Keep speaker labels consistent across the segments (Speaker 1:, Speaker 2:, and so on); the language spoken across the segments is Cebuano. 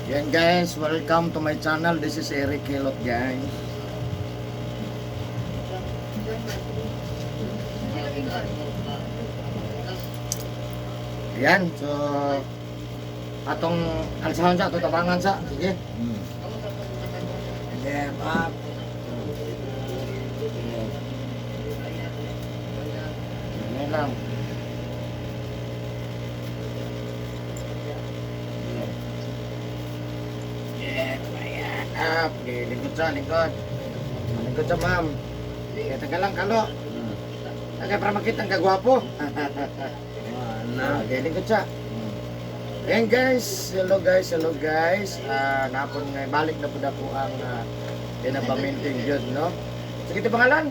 Speaker 1: Yan guys, welcome to my channel. This is Eric Hilot, guys. Yan, so atong alsahon sa atong tabangan sa. Sige. Sige, up. Sige. Yan lang. Sige. Yeah, ayan. Up. Okay, lingkod sa, lingkod. Lingkod sa, ma'am. Kaya taga lang, kalo. Okay, para makita ang kagwapo.
Speaker 2: Na.
Speaker 1: Okay, lingkod sa. Ayan guys, hello guys, hello guys. Ah, napon nga balik na pud ako ang pinapaminting yun, no? Sige, ito pangalan?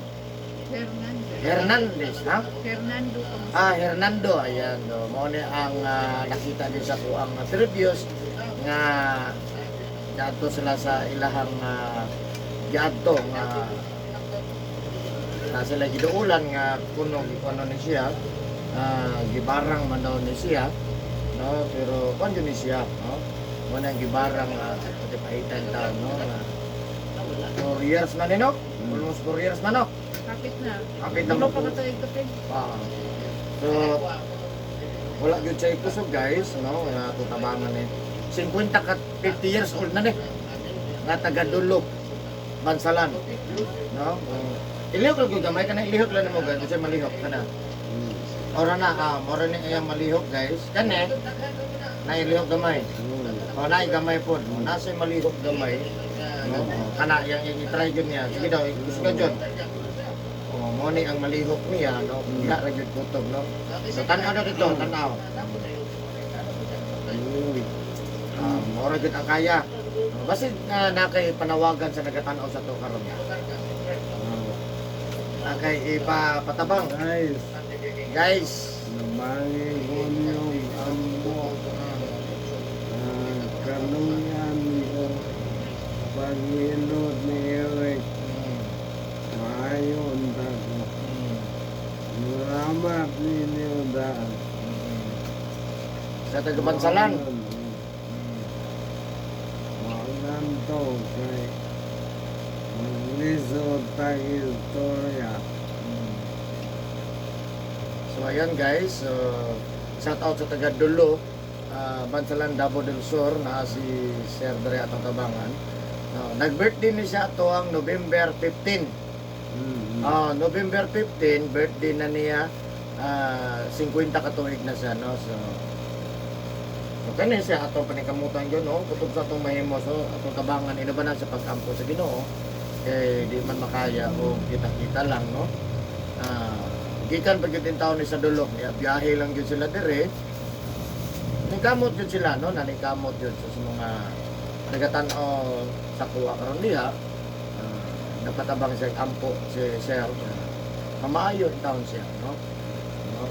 Speaker 3: Fernando.
Speaker 1: Hernandez, ha?
Speaker 3: Fernando Kamusta.
Speaker 1: Ah, Hernando, ayan. No. Mao ni ang nakita din sa kuang previous nga giadto sila sa ilahang giadto nga na sila giduulan nga kuno gikuno ni siya, gibarang man daw ni siya, no, pero kuan jud ni siya, no, mo na ang gibarang pati paitan taon, no, nga 4 years na ni, no, almost 4 years na, no.
Speaker 3: Kapit na.
Speaker 1: Kapit na
Speaker 3: Tulo
Speaker 1: mo
Speaker 3: pa ka tuig kapit.
Speaker 1: Ah. So, wala gyud siya ikusog guys, no? Nga tutabangan ni. 50 ka 50 years old na ni. Nga taga Dulo, Bansalan. No? Ilihok lang gyud gamay kana, ilihok lang nimo guys, kasi malihok kana. Ora na ah, mora ni iyang malihok guys. Kani na ilihok gamay. O na gamay pod. O nasa malihok gamay. No? O, kana yang i-try gyud niya. Sige daw, gusto ka jud. O mo ni ang malihok niya, no? Diha ra gyud kutob, no? So tan-aw na dito, tan-aw. Ah, mora gyud ang kaya. Basta na kay panawagan sa nagatan-aw sa to karon. Na kay ipapatabang.
Speaker 2: Guys,
Speaker 1: Guys,
Speaker 2: nabangi ko niyong ambo. Kaluyan ko paghilot ni Eric. Maayo unta ko. Salamat ninyo daan.
Speaker 1: Sa taga Bansalan.
Speaker 2: Maulan to kay maglisod tag istorya.
Speaker 1: So ayan guys, so, shout out sa taga Dulo, Bansalan, Davao del Sur na si Sir Dre atong tabangan. No, nag-birthday ni siya ato ang November 15. Ah, November 15, birthday na niya. 50 ka tuig na siya, no. So, so kani siya atong panikamutan gyud, no. Kutob sa atong mahimo, so atong tabangan inubanan sa pag-ampo sa Ginoo kay di man makaya o kita-kita lang, no. Ah, gikan pa gyud taon ni sa dulo, ya, biyahe lang gyud sila dire. Ningkamot gyud sila, no, naningkamot gyud so, sa mga nagatan-aw sa kuha karon diha. Napatabang siya ampo si sir. Mamaayo in taon siya, no, no,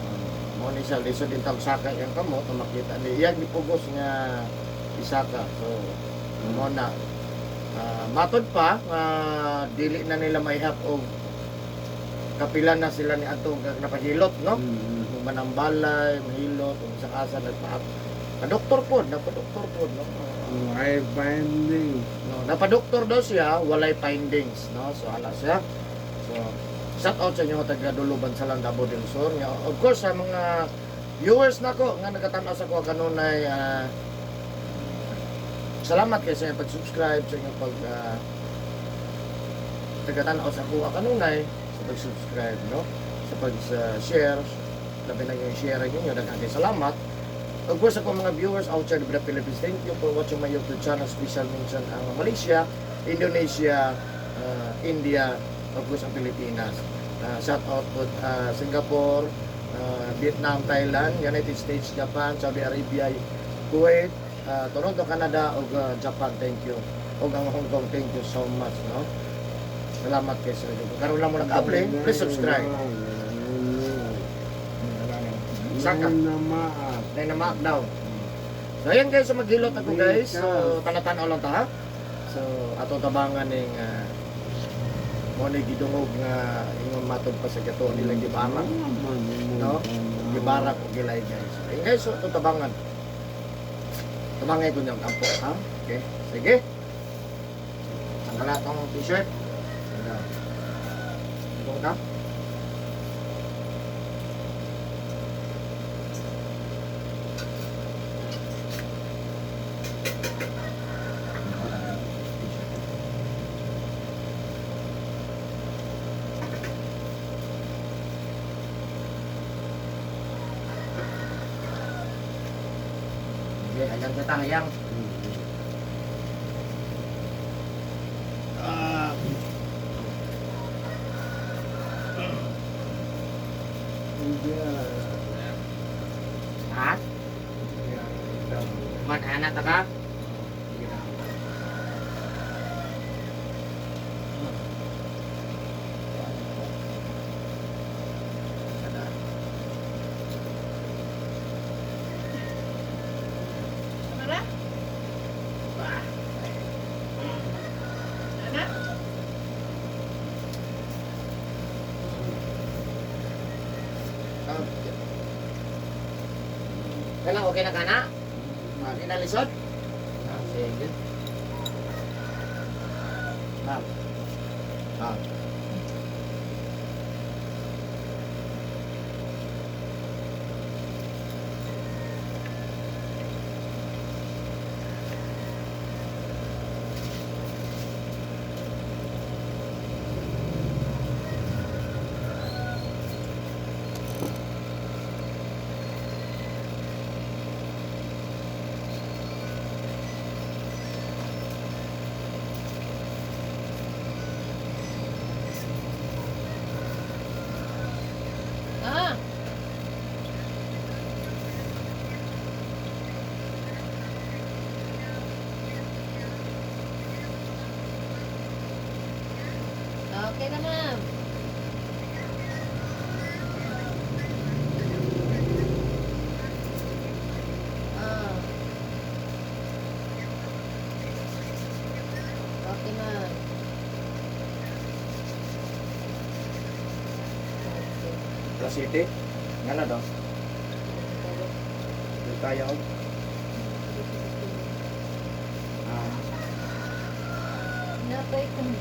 Speaker 1: mo ni siya lisod din taong saka yang kamot na makita ni iyang gipugos nga isaka, so mo na. Matod pa nga dili na nila maihap og kapila na sila ni atong napahilot, no, kung manambalay mahilot kung sa asa nagpa pa-doktor pod, napa-doktor pod, no.
Speaker 2: May finding.
Speaker 1: No, napadoktor daw siya, walay findings, no? So ala siya. So shout out sa inyo taga Dulo, Bansalan, Davao del Sur. Nga, of course sa mga viewers nako nga nagatan-aw sa ko kanunay, salamat kay sa inyong pag-subscribe, sa inyong pag tagatan-aw sa kuha kanunay, sa pag-subscribe, no? Sa pag-share, labi na yung sharing ninyo, daghang kay salamat. Of course, ako mga viewers outside of the Philippines, thank you for watching my YouTube channel. Special mention ang Malaysia, Indonesia, India, of course, ang Pilipinas. Shout out po Singapore, Vietnam, Thailand, United States, Japan, Saudi Arabia, Kuwait, Toronto, Canada, ug Japan. Thank you. Ug ang Hong Kong, thank you so much. No? Salamat kay Sir. Karon lang mo nag-apply, please subscribe. Saka.
Speaker 2: Namaat.
Speaker 1: Dynamac daw. So ayan guys, so maghilot ako guys. So tanatan lang ta ha. So atong tabangan ning mo ni gidungog nga ingon matod pa sa gato nilang gibarang, no? Gibarak og gilay guys. Ayun guys, so atong tabangan. Tabangay ko niyang ampo ha. Okay, sige. Tanggal na tong t-shirt. Ano? Ito ka? Sige, hayang kita, hayang. Ah,
Speaker 2: Hindi.
Speaker 1: Ha? Manana ta ka? Sige na.
Speaker 3: Mara? Ana?
Speaker 1: Ah. Kailan okay na ka na? Hindi na lisod? Ah, sige. Ma'am. Ah.
Speaker 3: Ah. Okay na, ma'am. Ah. Okay, ma'am. Okay.
Speaker 1: Plus City? Nga na daw. Di tayo. Ah.
Speaker 3: Napay kami.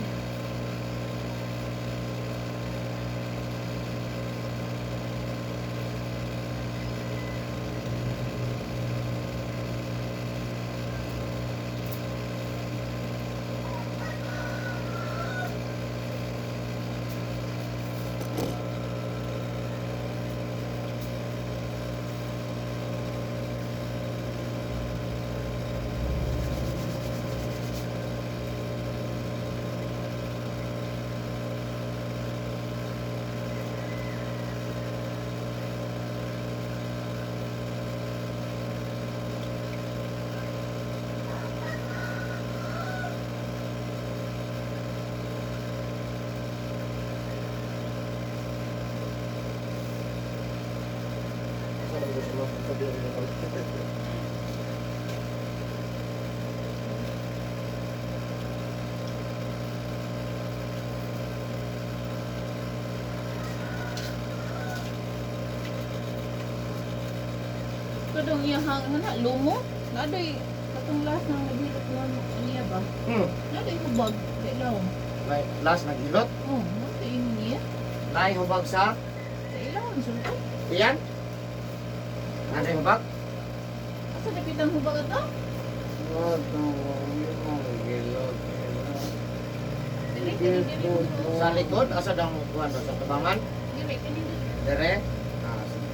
Speaker 3: Kadong iyahang ana lumo. Nadoy katong last nang naghilot na niya ba? Nadoy hubag sa ilaw.
Speaker 1: May last naghilot.
Speaker 3: Oh, mo sa imo niya.
Speaker 1: Naay hubag sa
Speaker 3: Sa ilaw ang sulto.
Speaker 1: iyan. Naay hubag.
Speaker 3: Asa dapit ang hubag ato? Dili kini dili ko.
Speaker 1: Sa likod asa dang kuan ba sa tabangan?
Speaker 3: Dili kini dili.
Speaker 1: Dere. Ah, sige.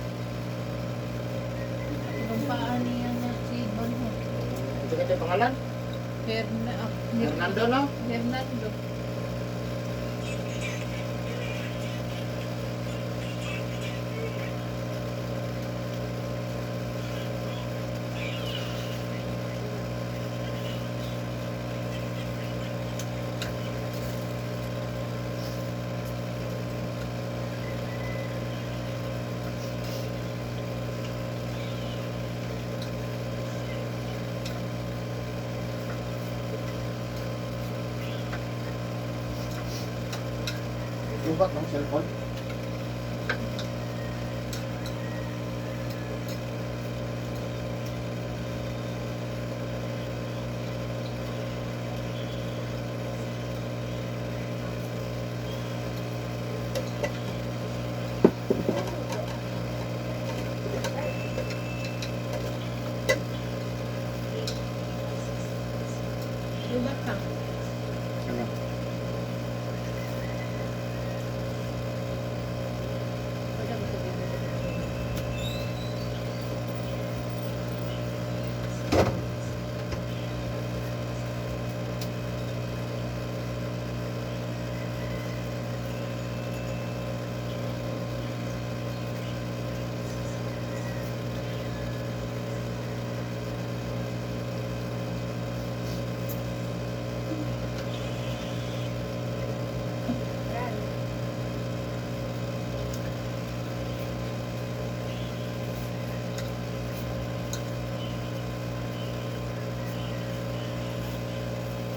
Speaker 3: Itong paa niya na si Bonho.
Speaker 1: Ito kay pangalan? Fernando, no?
Speaker 3: Fernando.
Speaker 1: Hubag ng cellphone.
Speaker 3: Butang.
Speaker 1: Ano?
Speaker 3: Wala mo tubig.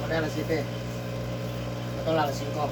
Speaker 1: Wala, alas 7. Ito lang, alas 5.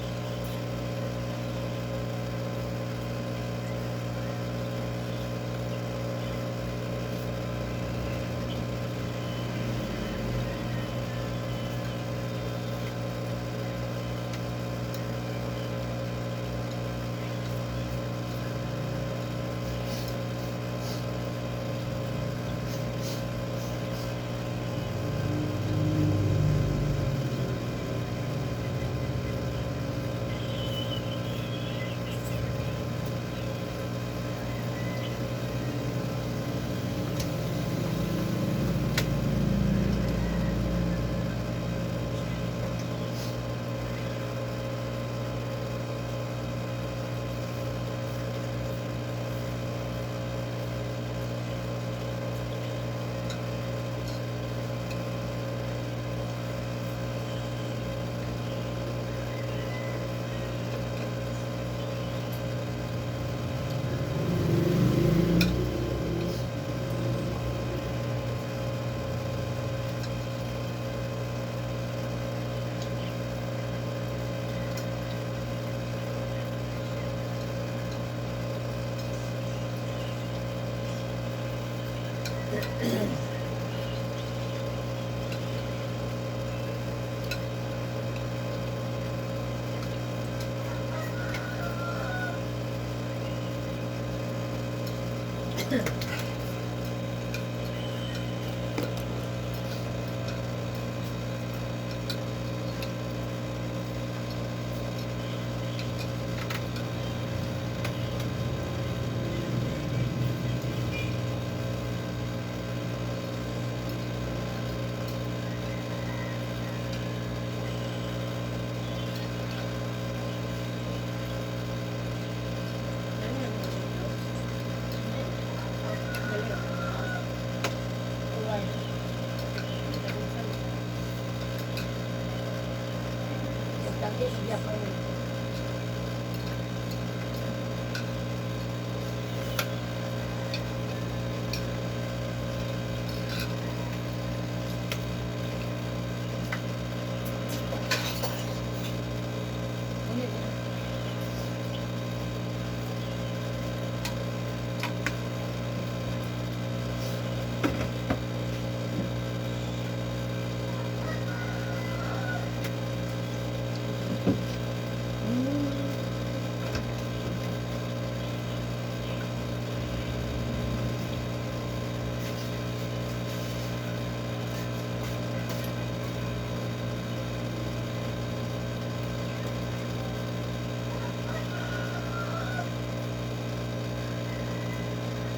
Speaker 4: Dati siya pa rin.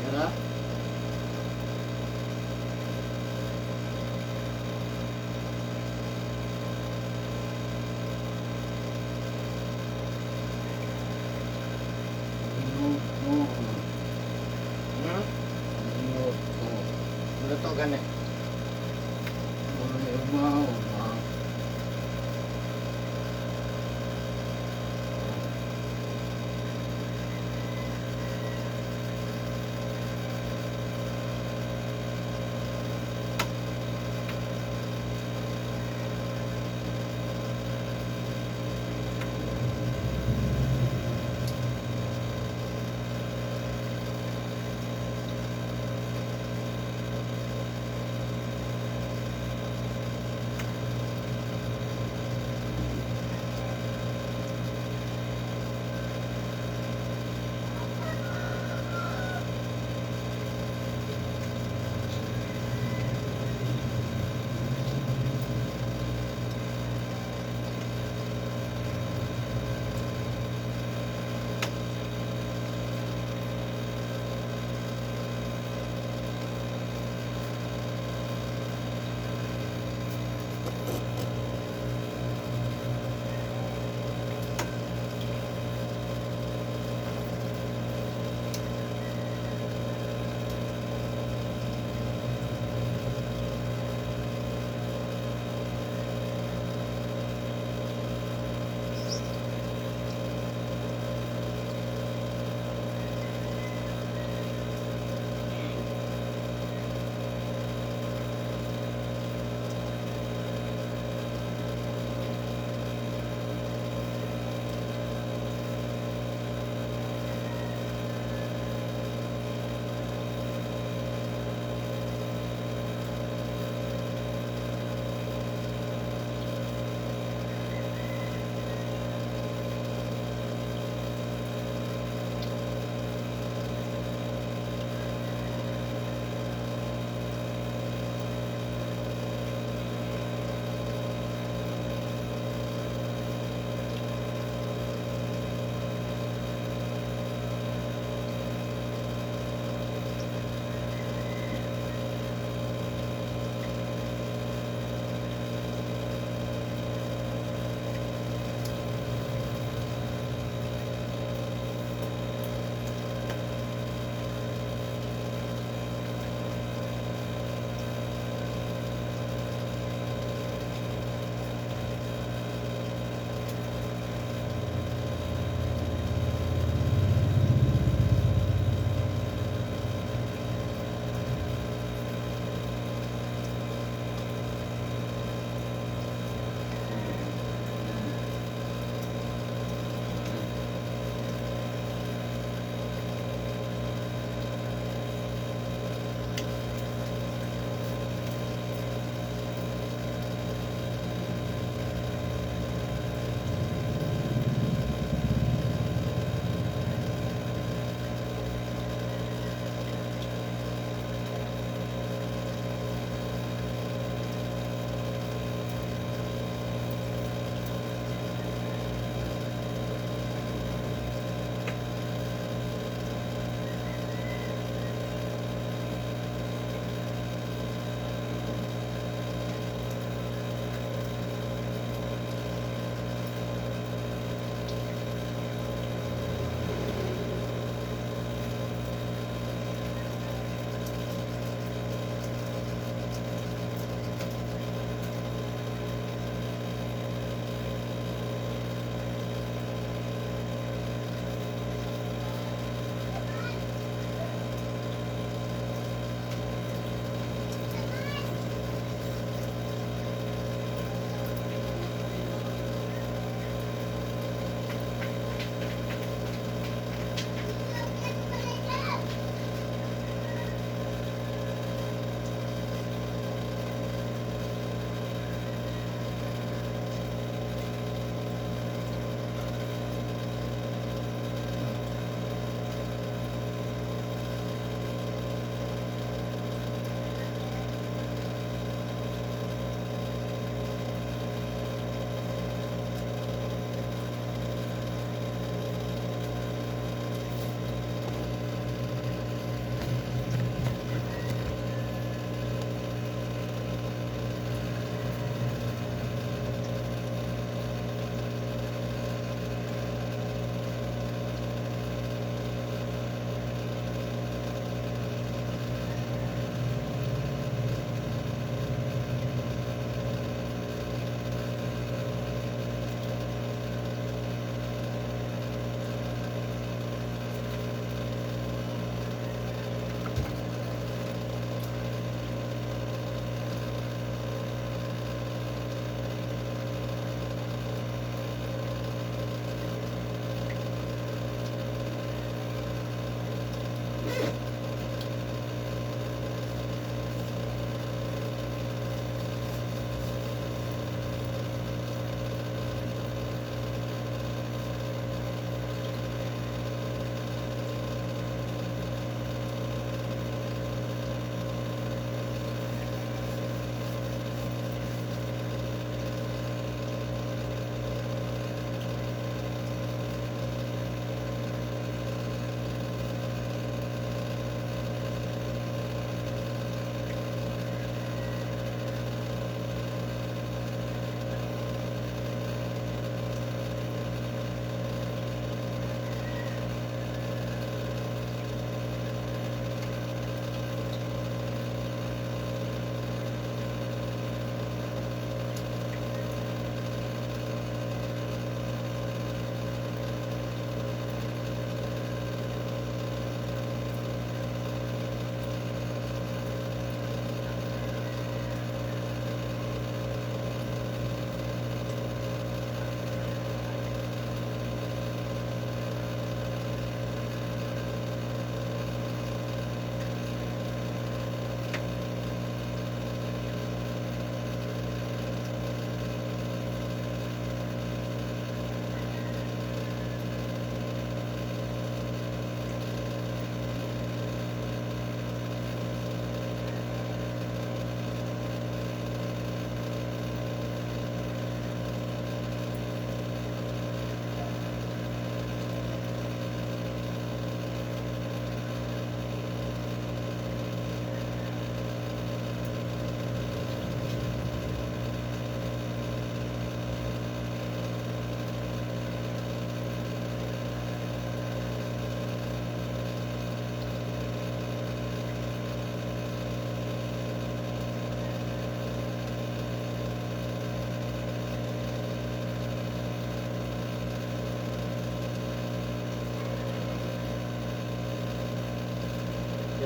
Speaker 1: Tara.
Speaker 2: Luto.
Speaker 1: Hmm?
Speaker 2: Luto.
Speaker 1: Luto gani.
Speaker 2: Ay, umaw, ma.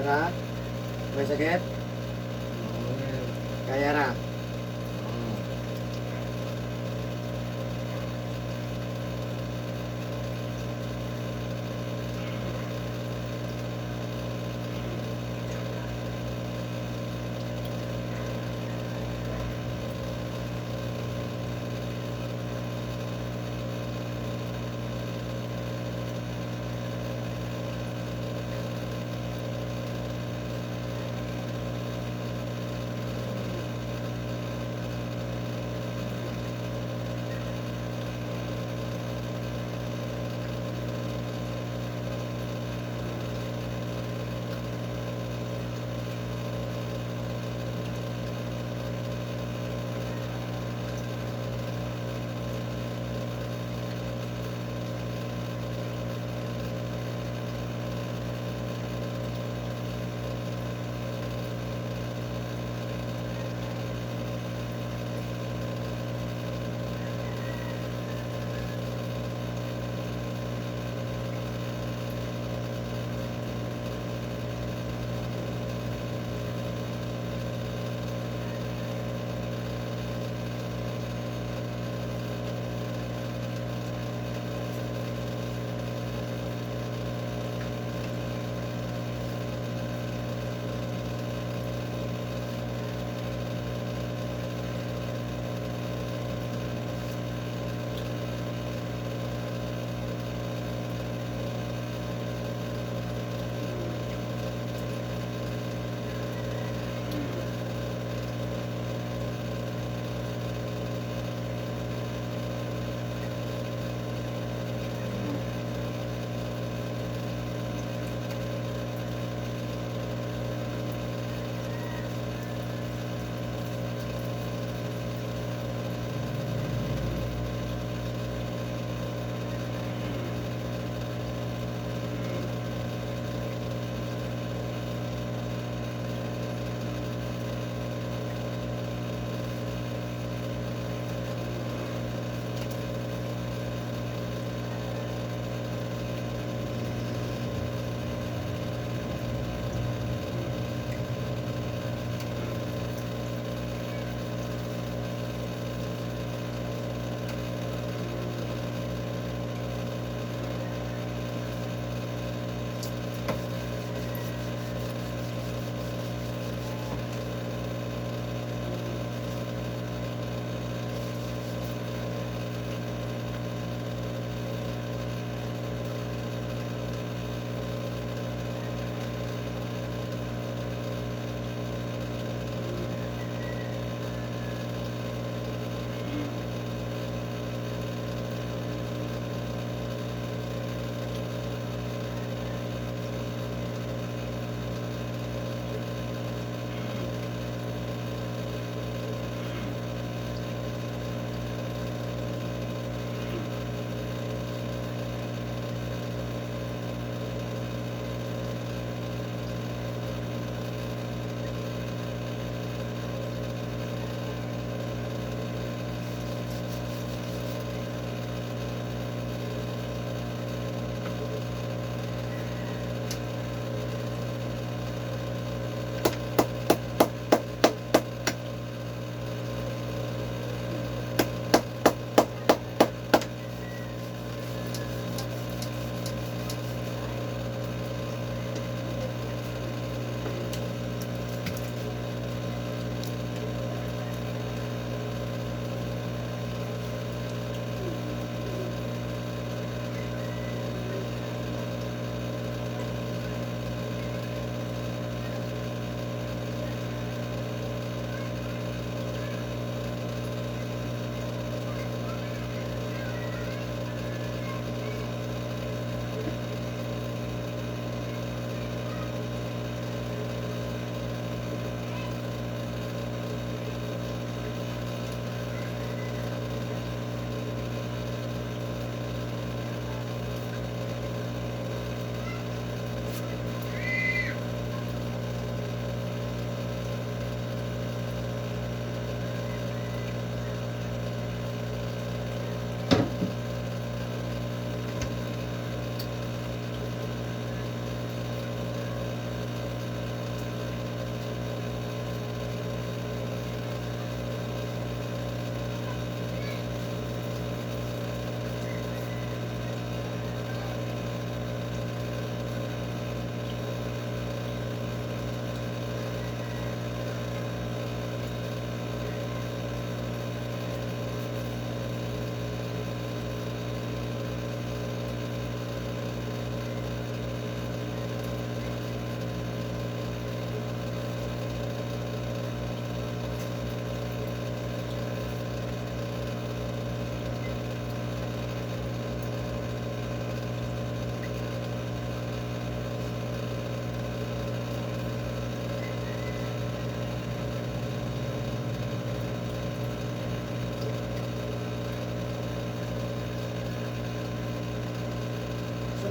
Speaker 1: Ra? May sakit?
Speaker 2: Okay.
Speaker 1: Kaya ra.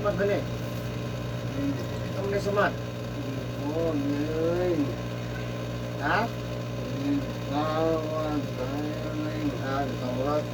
Speaker 1: Sumad ba ni? Amo ni sumad.
Speaker 2: Oh, nine.
Speaker 1: Ha?
Speaker 2: Tawad tayo.
Speaker 1: Ah, tawad.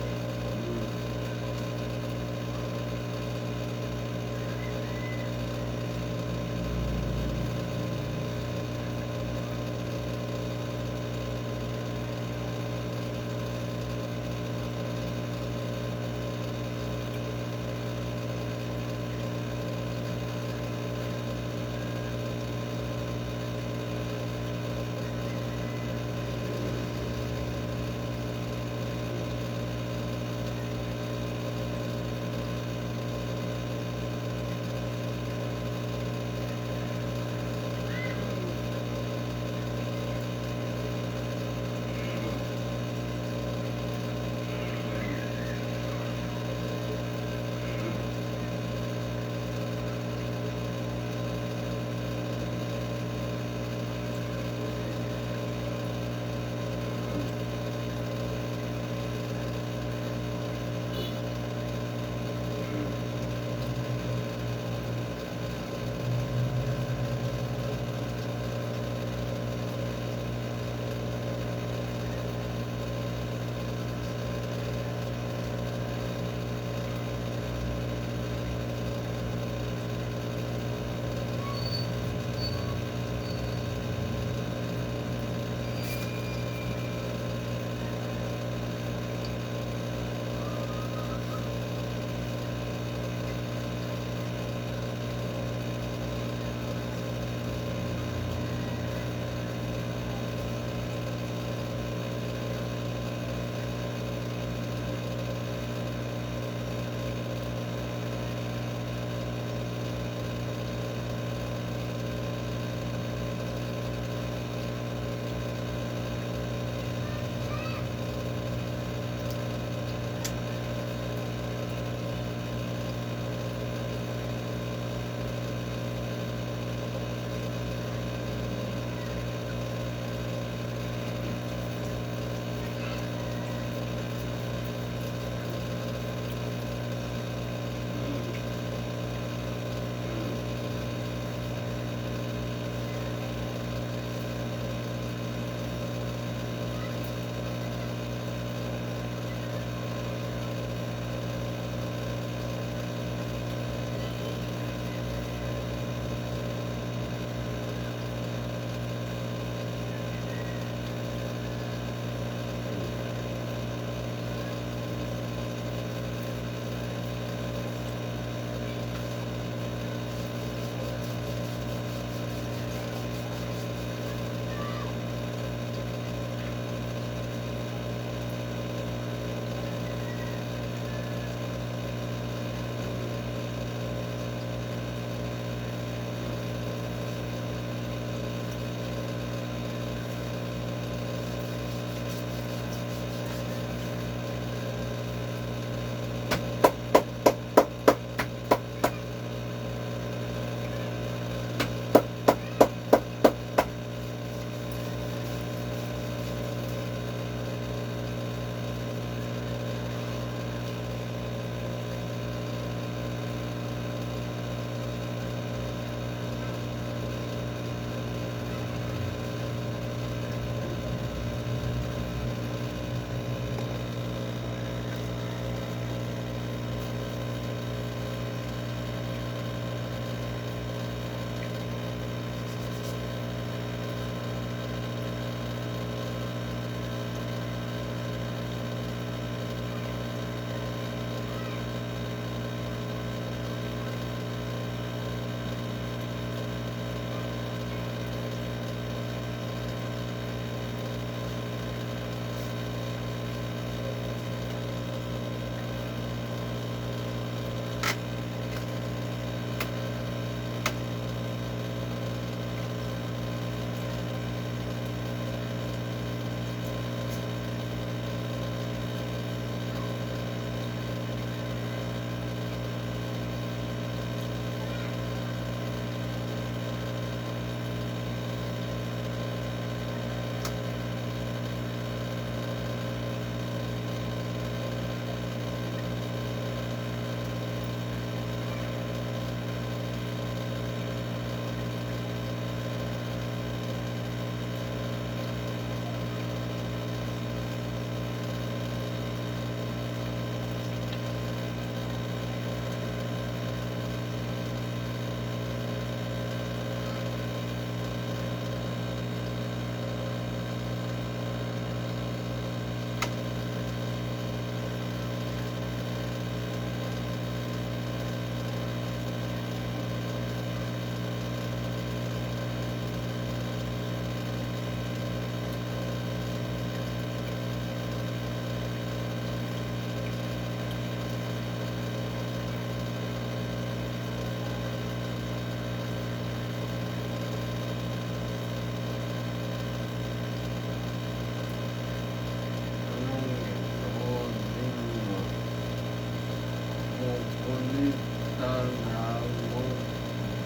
Speaker 2: na mo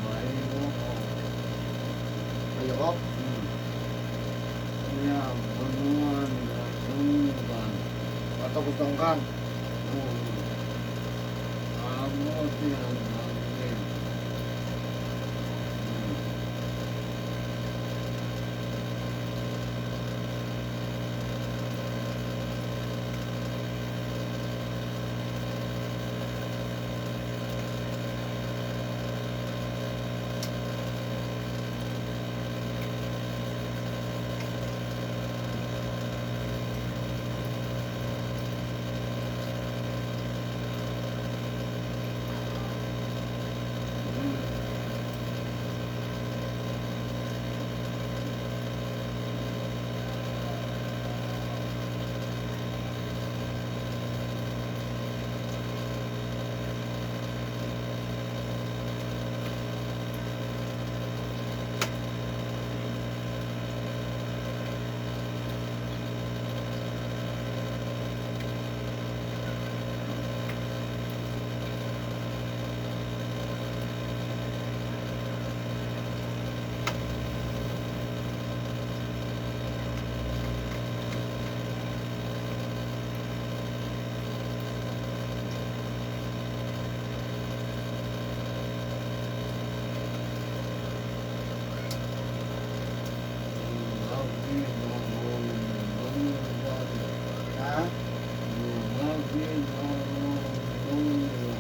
Speaker 2: bayo ko.
Speaker 1: Ayoko.
Speaker 2: Kaya panuan na tunggan.
Speaker 1: Ato gustong kan.
Speaker 2: Oo. Amo siyang bagay. Lagi na mong tunggan.
Speaker 1: Ha?
Speaker 2: Lagi na mong tunggan.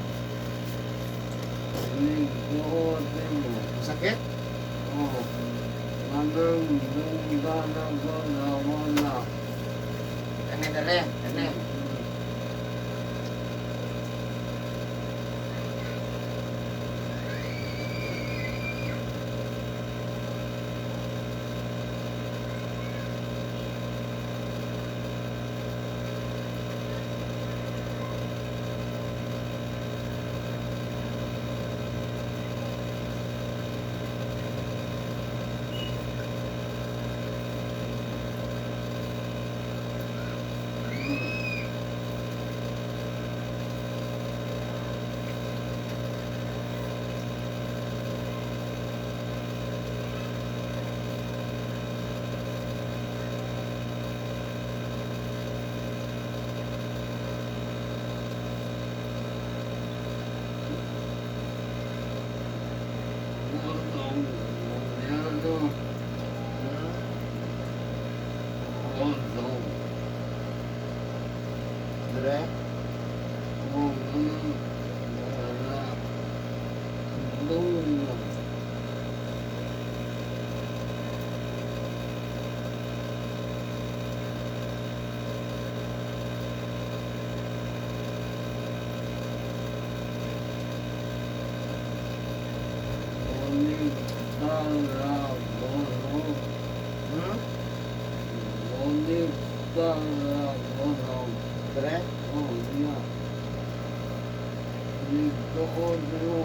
Speaker 2: Nagtuot mo.
Speaker 1: Sakit?
Speaker 2: Oh, manang tunggan ako na wala.
Speaker 1: Kani dere, kani.
Speaker 2: Ano?
Speaker 1: Hmm? Dere. Hmm? Dere.
Speaker 2: Oh, yeah. Nagtuod mo.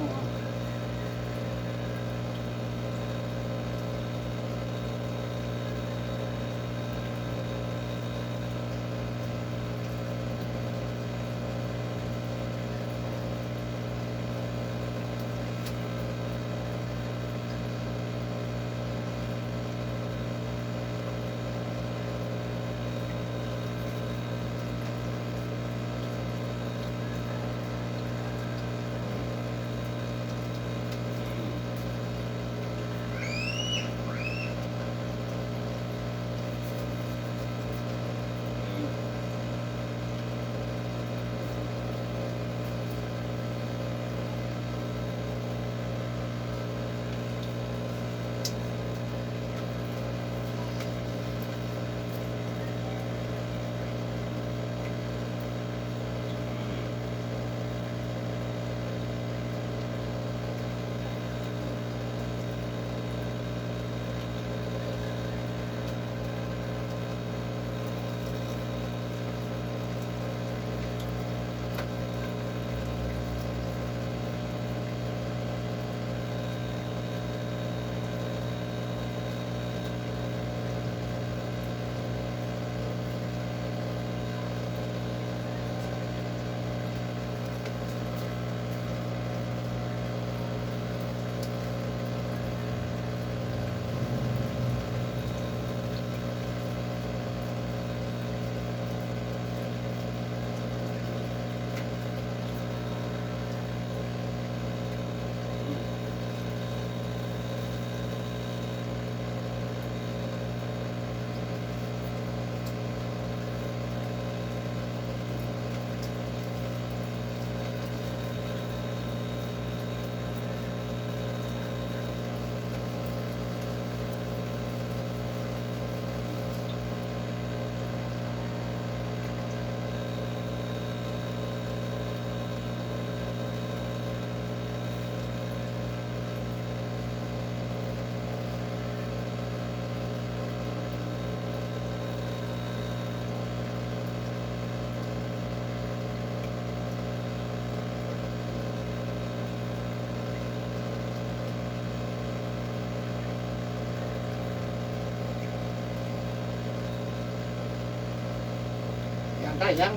Speaker 1: Tayang.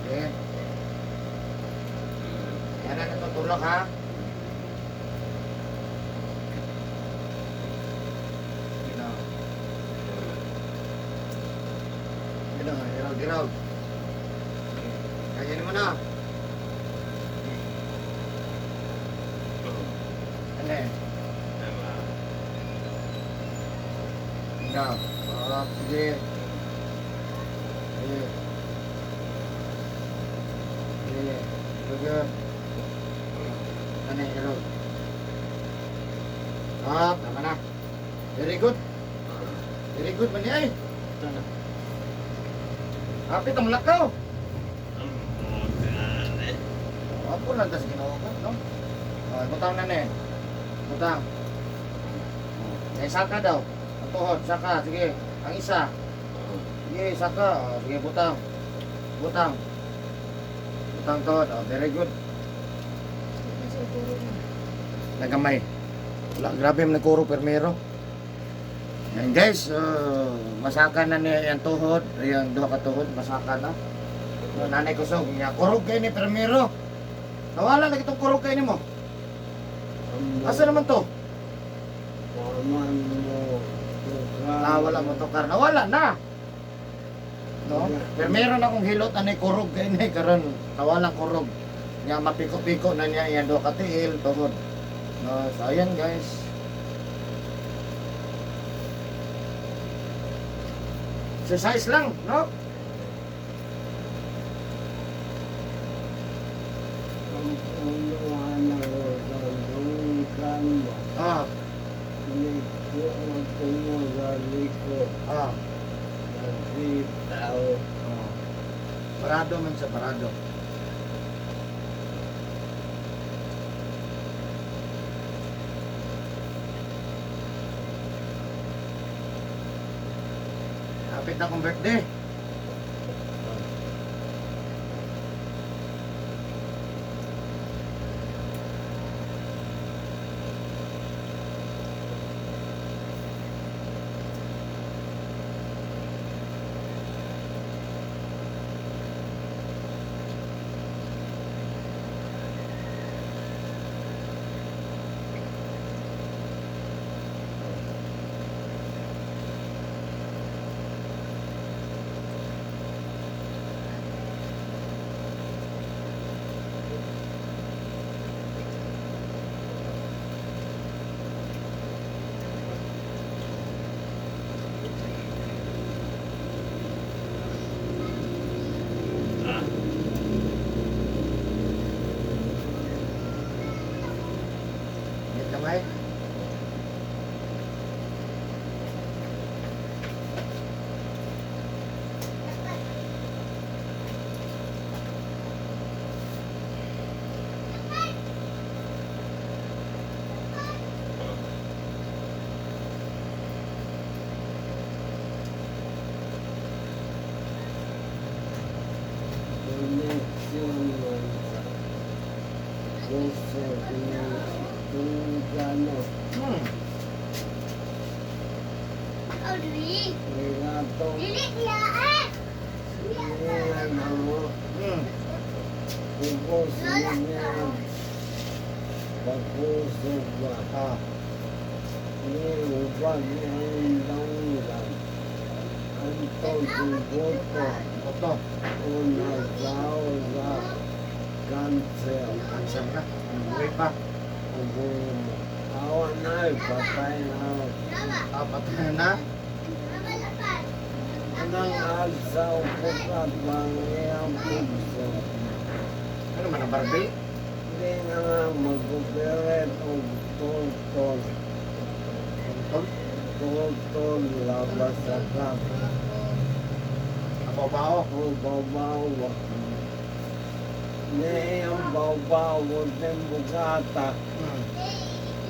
Speaker 1: Okay. Yan na natutulog ha. Ginaw. Ginaw, ginaw, ginaw. Kaya mo na. Ano eh? Ginaw. Oh, sige. Sige. Sige. Sige. Ano eh, ginaw. Ah, tama na. Very good. Very good man ay. Hapit ang lakaw. Ako lang tas Ginoo ko, no? Oh, butang na ni. Butang. Eh, saka daw. Ang tuhod, saka. Sige. Ang isa. Sige, saka. Oh, sige, butang. Butang. Butang tuhod. Oh, very good. Nagamay. Wala, grabe man nagkuro permero. Yan guys, masaka na niya yung tuhod, yung duha ka tuhod, masaka na. So, nanay kusog, niya, kurog kayo ni permero. Nawala na kitong kurog kayo ni mo. Asa naman to?
Speaker 2: Paman mo. Tukar.
Speaker 1: Nawala mo to kar. Nawala na. No? Pero meron akong hilot anay kurog kayo ni karon. Nawala kurog. Niya mapiko-piko na niya yan duha ka tiil tuhod. No, so ayan guys. Exercise lang, no?
Speaker 2: Ang punuan na ko sa dungkan ba.
Speaker 1: Ah,
Speaker 2: Liko mo sa likod.
Speaker 1: ah.
Speaker 2: Nasitaw.
Speaker 1: Oh. Parado man sa parado. Kapit na akong birthday. Init kamay.
Speaker 2: Connection man sa puso ng dungkano. Ringatong niya na mo. Kubos niya. Pagpuso ba?
Speaker 1: Ah.
Speaker 2: Ni ubag niya ang danggan. Anto dugoto.
Speaker 1: Oto.
Speaker 2: O nasao sa cancer.
Speaker 1: Cancer na. Buhay pa.
Speaker 2: Ubo mo. Awa na, patay na.
Speaker 1: Ah, patay na.
Speaker 2: Anang alsa o pukat bang iyang pugso.
Speaker 1: Ano man ang Barbie?
Speaker 2: Hindi na nga mag-operate o tutol.
Speaker 1: Tuntol?
Speaker 2: Tutol, labas sa kap.
Speaker 1: Abaw-bao.
Speaker 2: O babaw. Hindi ang babaw o bugata.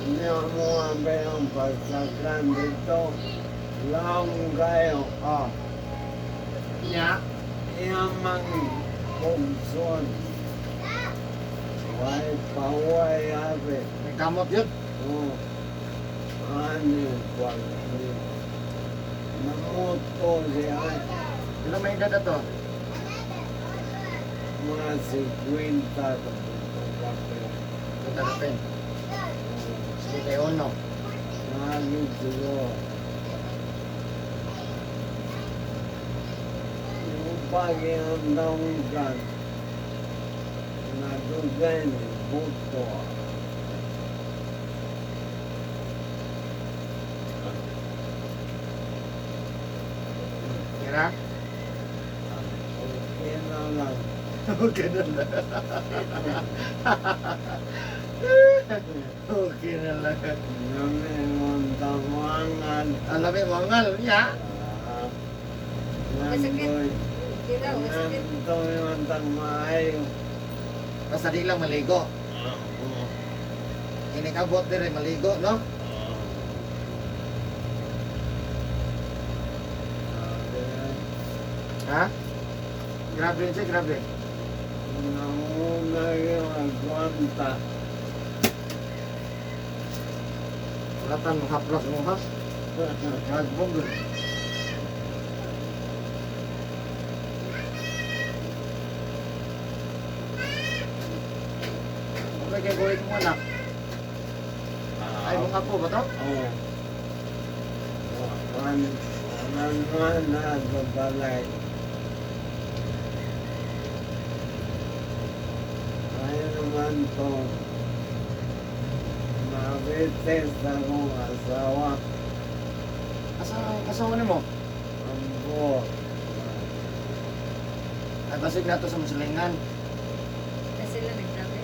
Speaker 2: Hindi mo ang ang pasakan dito. Lang kayo.
Speaker 1: Ah. Nya.
Speaker 2: Iyang mang pugson. Way paway ate.
Speaker 1: May kamot yun.
Speaker 2: Oh, ano pag namuto siya.
Speaker 1: Pila may edad ato?
Speaker 2: Mga 50 ka kape.
Speaker 1: Punta ka pen. Sige kay Ono.
Speaker 2: Lagi siguro. Yung pagiandang na dugay ni buto.
Speaker 1: Kira?
Speaker 2: Okay na lang.
Speaker 1: Okay na lang. Okay na lang.
Speaker 2: Nami mong tawangan.
Speaker 1: Alam mo, mangal niya.
Speaker 2: Ah,
Speaker 3: Masakit.
Speaker 2: Nandoy.
Speaker 3: Kira, masakit.
Speaker 2: Nandoy ang tangmaayo.
Speaker 1: Basta di lang maligo. Inikabot dire maligo, no? Ha? Grabe siya, grabe.
Speaker 2: Nauna yung agwanta.
Speaker 1: Wala tan mahaplas mo ha. Nagbog. Okay, kay gawin mo anak. Ay, mong apo ba to?
Speaker 2: Oo. Wan, wan, na sa balay. Ay naman to. Marites akong asawa.
Speaker 1: Asa, asawa ni mo?
Speaker 2: Ang buot.
Speaker 1: Ay, basig na to sa muslingan.
Speaker 3: Na sila nagsabi.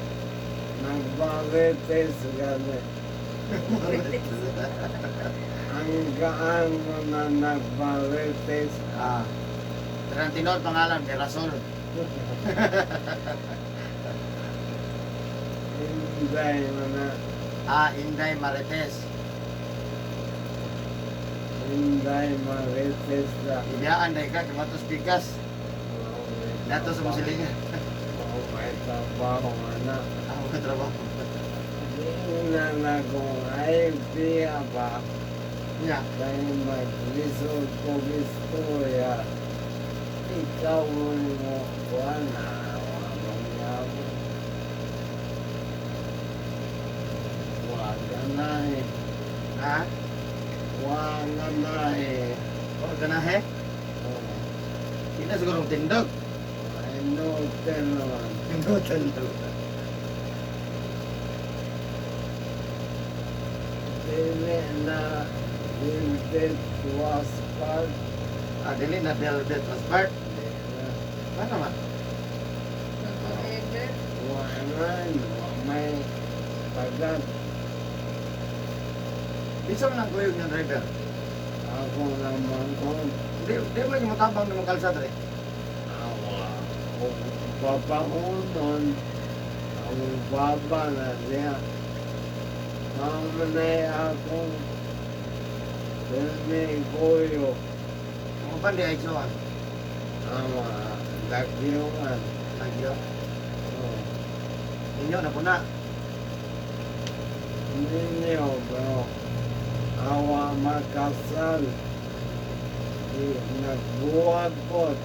Speaker 2: Nagmarites gali. Ang gaan mo na nagmarites.
Speaker 1: Ah. Tarantino, pangalan, Mirasol.
Speaker 2: Hindi mo na.
Speaker 1: Ah, Inday Marites.
Speaker 2: Hindi marites na.
Speaker 1: Ibiyaan dahil ka, kamatos pikas. Nato sa musilingan.
Speaker 2: Oo, may trabaho nga na.
Speaker 1: Ako ka trabaho.
Speaker 2: Di na na kung ay piya ba,
Speaker 1: Nya.
Speaker 2: dahil maglisod ko istorya. Ikaw mo mo kuha na. Wala nga Wala na eh.
Speaker 1: Ha?
Speaker 2: Wala na eh.
Speaker 1: O, ganahe?
Speaker 2: Oh,
Speaker 1: Hindi na siguro tindog.
Speaker 2: ay no naman.
Speaker 1: No tindog.
Speaker 2: Dili na Dilbit was part.
Speaker 1: Ah, dili na Velvet was part.
Speaker 2: Dili na.
Speaker 1: Ano man?
Speaker 3: Forever.
Speaker 2: Wala wa may tagat.
Speaker 1: Bisa man ang kuyog ng driver.
Speaker 2: Ako naman ko.
Speaker 1: Di mo lagi matabang ng mga kalsada eh.
Speaker 2: Awa. Kung babangonon, ang baba na siya. Mamanay akong Pirmi kuyo.
Speaker 1: Mga pandi ay suwan.
Speaker 2: Awa, lagyungan.
Speaker 1: Nagyo.
Speaker 2: Oh.
Speaker 1: Inyo na po na.
Speaker 2: Ninyo, bro. Awa makasal. Di nagbuwag po.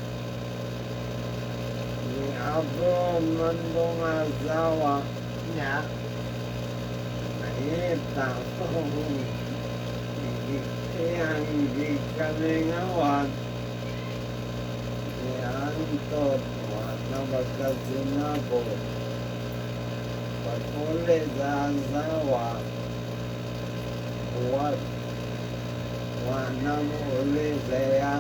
Speaker 2: Ni Abro mandong asawa.
Speaker 1: Nya.
Speaker 2: Nakita ko. Iyang gikalingawan. Ni Antot. Wala magkasinabot. Pag-uli sa asawa. Buwag. Wala mo uli sa iya.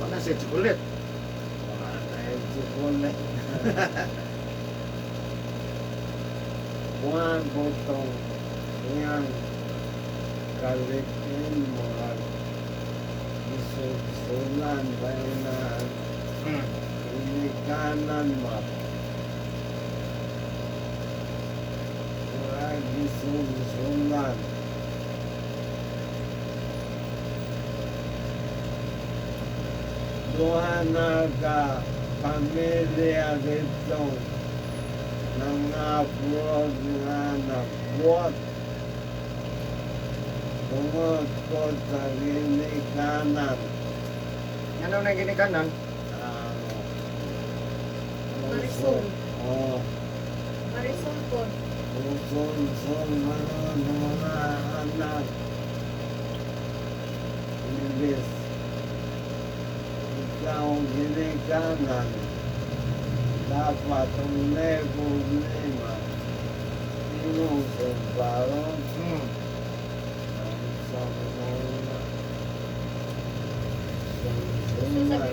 Speaker 1: Wala siya chocolate.
Speaker 2: Wala yung chocolate. Buwan butong iyang kalikin mo isugsulan ba na inikanan mo. Murag isugsulan. Duha na ka pamilya dito nangabot nga nagbuot tungod ko sa ginikanan.
Speaker 1: Ano na ginikanan?
Speaker 2: Ah,
Speaker 3: Marisol.
Speaker 2: Oh,
Speaker 3: Marisol po.
Speaker 2: Usol, sol, maron, mga anak. Ibis. Ikaw ginikanan. Dapat ang may problema. Imong sumbaron. Ang sa mga
Speaker 3: So, sa